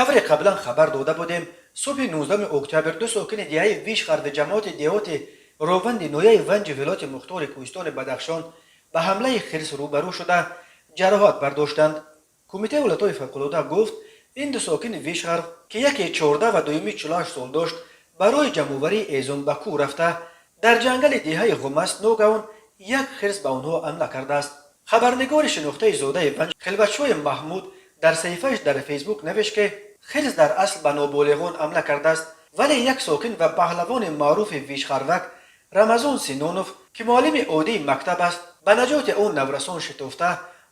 Тавре қаблан хабар дода будем, субҳи 19 октябр ду сокини деҳаи Вишхарви ҷамоати деҳоти Рованди ноҳияи Ванҷи вилояти мухтори кӯҳистони Бадахшон ба ҳамлаи хирс рӯбарӯ шуда, ҷароҳат бардоштанд. Кумитаи ҳолатҳои фавқулода гуфт, ин ду сокини Вишхарв, ки яке 14 ва дуюми 48 сол дошт, барои ҷамъоварии ҳезум ба кӯҳ рафта, дар ҷангали деҳаи Ғумаст ногаҳон як хирс ба онҳо ҳамла кардааст. Хабарнигори шинохтаи зодаи Ванҷ Хилватшои Маҳмуд дар саҳифааш дар Фейсбук навишт, ки хирс дар асл ба ноболиғон ҳамла кардааст, вале як сокин ва паҳлавони маъруфи Вишхарвак Рамазон Синонов, ки муаллими оддии мактаб аст, ба наҷоти он наврасон шитофта,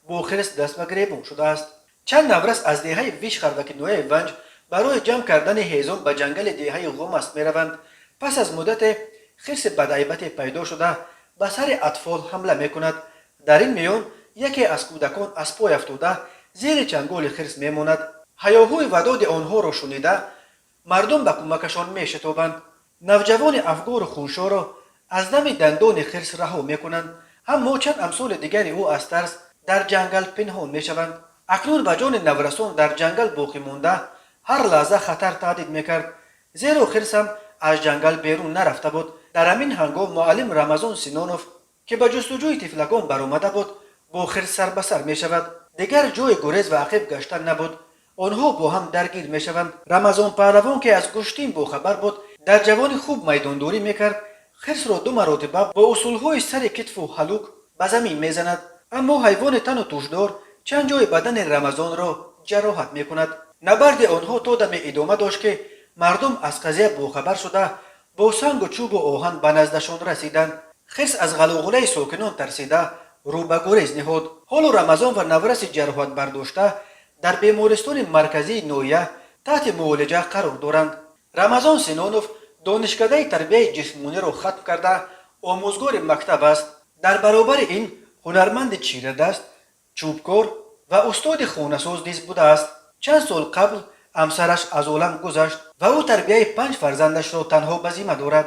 бо хирс даст ба гиребон шудааст. Чанд наврас аз деҳаи Вишхарваки ноҳияи Ванҷ барои ҷамъ кардани ҳезум ба ҷангали деҳаи Ғумаст мераванд. Пас аз муддате хирси бадҳайбате пайдо шуда, ба сари атфол ҳамла мекунад. Дар ин миён яке аз кӯдакон аз пой афтода, зери чанголи хирс мемонад. Ҳаёҳӯи ва доди онҳоро шунида, мардум ба кӯмакашон мешитобанд. Навҷавони афгору хуншоро аз дами дандони хирс раҳо мекунанд, аммо чанд амсоли дигари ӯ аз тарс дар ҷангал пинҳон мешаванд. Акнун ба ҷони наврасон дар ҷангал боқӣ монда ҳар лаҳза хатар таҳдид мекард, зеро хирс ҳам аз ҷангал берун нарафта буд. Дар ҳамин ҳангом муаллим Рамазон Синонов, ки ба ҷустуҷӯи тифлакон баромада буд, бо хирс сар ба сар мешавад. Дигар ҷойи гурез ва ақиб гаштан набуд. Онҳо бо ҳам даргир мешаванд. Рамазон паҳлавон, ки аз гӯштин бохабар буд, дар ҷавонӣ хуб майдондорӣ мекард, хирсро ду маротиба бо усулҳои сари китфу ҳалук ба замин мезанад, аммо ҳайвони тану тӯшдор чанд ҷои бадани Рамазонро ҷароҳат мекунад. Набарди онҳо то даме идома дошт, ки мардум аз қазия бохабар шуда, бо сангу чӯбу оҳан ба наздашон расиданд. Хирс аз ғалуғулаи сокинон тарсида, рӯ ба гурез ниҳод. Ҳоло Рамазон ва навраси ҷароҳатбардошта дар бемористони марказии ноҳия таҳти муолиҷа қарор доранд. Рамазон Синонов донишкадаи тарбияи ҷисмониро хатм карда, омӯзгори мактаб аст. Дар баробари ин ҳунарманди чирадаст, чӯбкор ва устоди хонасоз низ будааст. Чанд сол қабл ҳамсараш аз олам гузашт ва ӯ тарбияи панҷ фарзандашро танҳо ба зимма дорад.